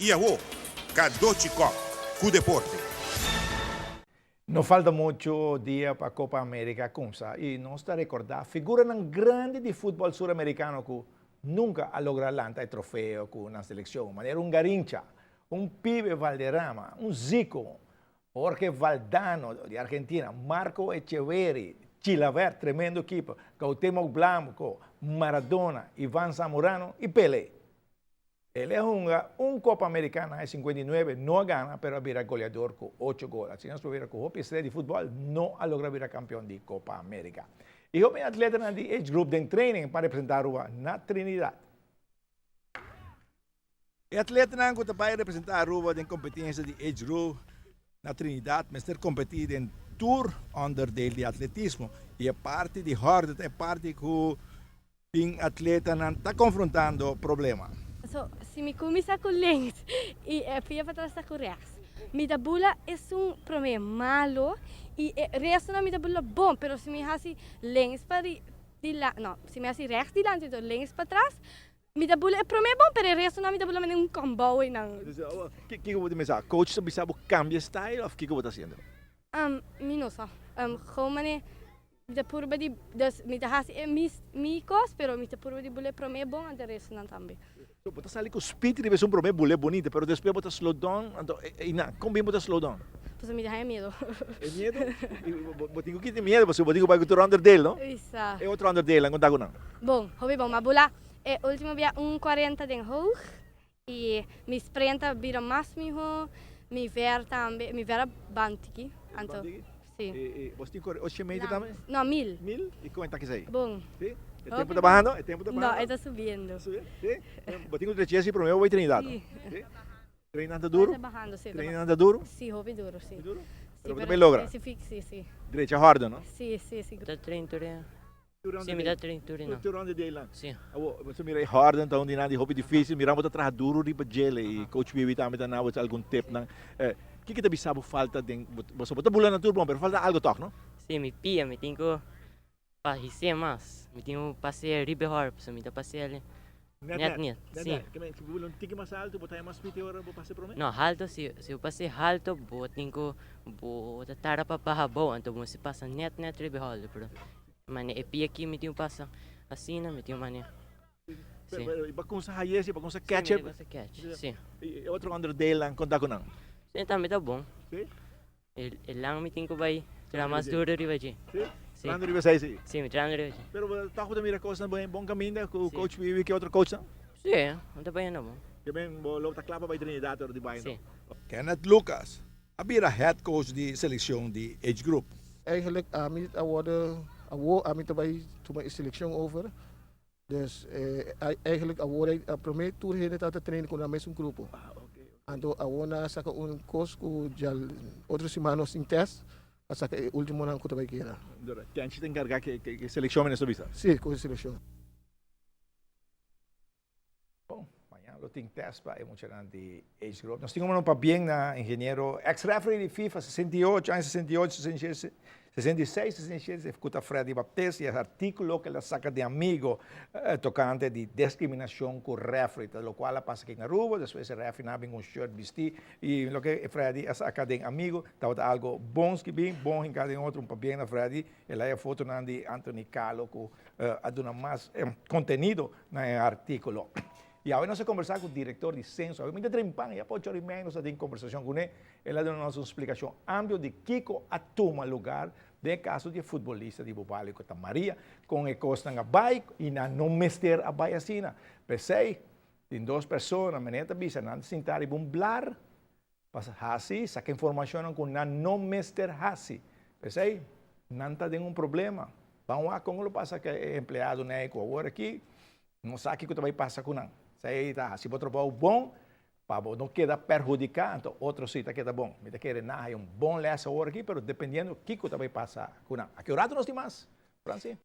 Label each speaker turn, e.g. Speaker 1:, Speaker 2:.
Speaker 1: Y awo, Cadochi Kock cu deporte.
Speaker 2: No falta mucho dia pa Copa America cuminsa y nos ta recorda figuranan grandi di futbol suramericano cu nunca a logra lanta e trofeo cu nan seleccion, manera un Garrincha, un Pibe Valderrama, un Zico, Jorge Valdano di Argentina, Marco Etcheverry, Chilavert, tremendo ekipo, Cuauhtemoc Blanco, Maradona, Ivan Zamorano y Pele. El a hunga un Copa Americana na aña 59, no a gana, pero a bira goleador cu ocho gol. Asina nos por mira cu hopi estrella di futbol no a logra bira campeon di Copa America. Y hopi atletanan di age group den training pa representa Aruba na Trinidad.
Speaker 3: E atletanan cu ta bay representa Aruba den competencia di age group na Trinidad mester competi den tur onderdeel di atletismo y e parti di horde ta e parti cu tin atletanan ta konfrontando problema.
Speaker 4: So, si mi kuminsá ku links i e pia patras ta ku rechts, mi ta bula esun promé malu i e restonan mi ta bula bon, pero si mi hasi links pa di dilanti, no, si mi hasi rechts dilanti enton links patras, mi ta bula e promé bon, pero e restonan mi ta bula manera un kòmbou einan.
Speaker 3: Kiko bo ta mesa? Coach ta bisa bo kambia style òf kiko bo ta hasiendo?
Speaker 4: Mi no sa. Gewoon manera Mi ta purba di, dus mi ta hasi e mis, mi kos, pero mi ta purba di bule promé bon anto restonan tambe.
Speaker 3: So bo ta sali ku speed riba esun promé bule bonito, pero despues bo ta slow down, anto e nan, kon bien bo ta slow down?
Speaker 4: Pasobra mi ta haña miedo.
Speaker 3: E miedo? I bo tin ku kita e miedo pasobra bo tin ku bai ku tur onderdeel, no?
Speaker 4: Isa.
Speaker 3: E otro onderdeelnan, kon ta ku nan?
Speaker 4: Bon, hopi bon. M'a bula e ultimo bia un kuarenta den hoog i mi sprint a bira mas mihó, mi ver tambe, mi ver a ban tiki, anto.
Speaker 3: Ban tiki?
Speaker 4: Si.
Speaker 3: E bo tin kore ocho meter tambe?
Speaker 4: No, mil.
Speaker 3: Mil? I kon e ta kisei?
Speaker 4: Bon.
Speaker 3: Si? E tempo ta bahando? E tempo ta bahando?
Speaker 4: No, e ta subiendo.
Speaker 3: Subiendo? Si? Bo tin ku drechi si prome bo bai Trinidad?
Speaker 4: Si.
Speaker 3: Si? Treinando duru?
Speaker 4: E ta bahando, si.
Speaker 3: Treinando duru?
Speaker 4: Si, hopi duru, si.
Speaker 3: Hopi duru? Pero bo ta bai logra?
Speaker 4: Si, si, si.
Speaker 3: Drecha hòrde, no?
Speaker 4: Si, si, si.
Speaker 5: Ta train tur e. Si, mi ta train tur e nan.
Speaker 3: Tur rond di eiland?
Speaker 5: Si.
Speaker 3: Awor, bo ta mira e hòrde ta un di nan di hopi dificil, mira bo ta traha duru riba djele i coach Bibi tambe ta na bo algun tipnan. Kiko ta bisa bo falta den bo, bo ta bula na tur bon, pero falta algo tòg, no?
Speaker 5: Si, mi pia, mi tin ku his'é mas, mi tin ku pas'é riba e hòrde, pasobra mi ta pas'é ali nèt nèt, si.
Speaker 3: Ke men, si bo bula un tiki mas altu, bo ta haña mas piti ora bo pas'é promé?
Speaker 5: No, haltu si, si bo pas'é haltu, bo tin ku, bo ta tarda pa baha abou, anto bo mester pasa nèt nèt riba e hòrde, pero mane e pia aki mi tin ku pasa asina, mi tin ku mane.
Speaker 3: Si. Pero bo a kumsa haye si, bo a kumsa catch.
Speaker 5: Si, mi a kumsa catch, si.
Speaker 3: I e otro onderdeelnan, kon ta ku nan?
Speaker 5: Si, tambe ta bon.
Speaker 3: Si?
Speaker 5: E lang mi tin ku bai traha mas duro riba dje.
Speaker 3: Si? Si. Trahando riba esei, si?
Speaker 5: Si, mi trahando riba dje.
Speaker 3: Pero bo tòg bo ta mira kosnan bon bon kaminda ku coach Wiwi ku e otro coachnan?
Speaker 5: Si, bo ta bayendo bon.
Speaker 3: Ke men bo lo ta kla pa bai Trinidad ora di bai no?
Speaker 5: Si.
Speaker 3: Kenneth Lucas a bira head coach di seleccion di age group.
Speaker 6: Eigenlijk ami a worde awo ami ta bai tuma e seleccion over. Dus eigenlijk awor a prome tur hende tabata train ku nan mesun grupo. Anto awor nan a saka un kos ku dja otro siman nos tin test pa saka e ultimonan ku ta bai keda.
Speaker 3: Kenchi ta enkargá ku e selekshon mi ta bisa?
Speaker 6: Si, ku e selekshon.
Speaker 2: Bon, mañana lo tin test pa e muchanan di age group. Nos tin un pabien na ingeniero ex referee di FIFA 68, aña 68, 66, 66, 67, cu ta Freddy Baptist y e articulo cu el a saca di Amigo tocante di discriminacion cu referee, ta locual a pasa aki na Aruba, despues e referee nan a bin cu un shirt bisti y loke Freddy a saca den Amigo tabata algo bon skibi, bon hinca den otro, un pabien na Freddy, el a haya fotonan di Anthony Calo cu a duna mas contenido na e artíkulo. I awe nos a kombersá ku direktor di Senso. Awe mi ta trempan, ya pa ocho ora i mei nos a tin kombersashon kuné. El a duna nos un splikashon amplio di kiko a tuma lugar den e kaso di e futbolista di Bubali ku ta Maria, kon e kosnan a bai i nan no mester a bai asina. P'esei tin dos persona, meneer ta bisa, nan ta sinta riba un blar pa hasi, saka informashonnan ku nan no mester hasi. P'esei nan ta den un problema. Ban wak kon lo pasa ku e empleadonan ei ku awor aki no sa kiko ta bai pasa ku nan. Esei ta hasi bo trabou bon pa bo no keda perhudiká, anto otro si ta keda bon. Mi ta kere nan haya un bon lès awor aki, pero dependiendo kiko ta bai pasa ku nan. Aki un ratu nos tin mas. Francie.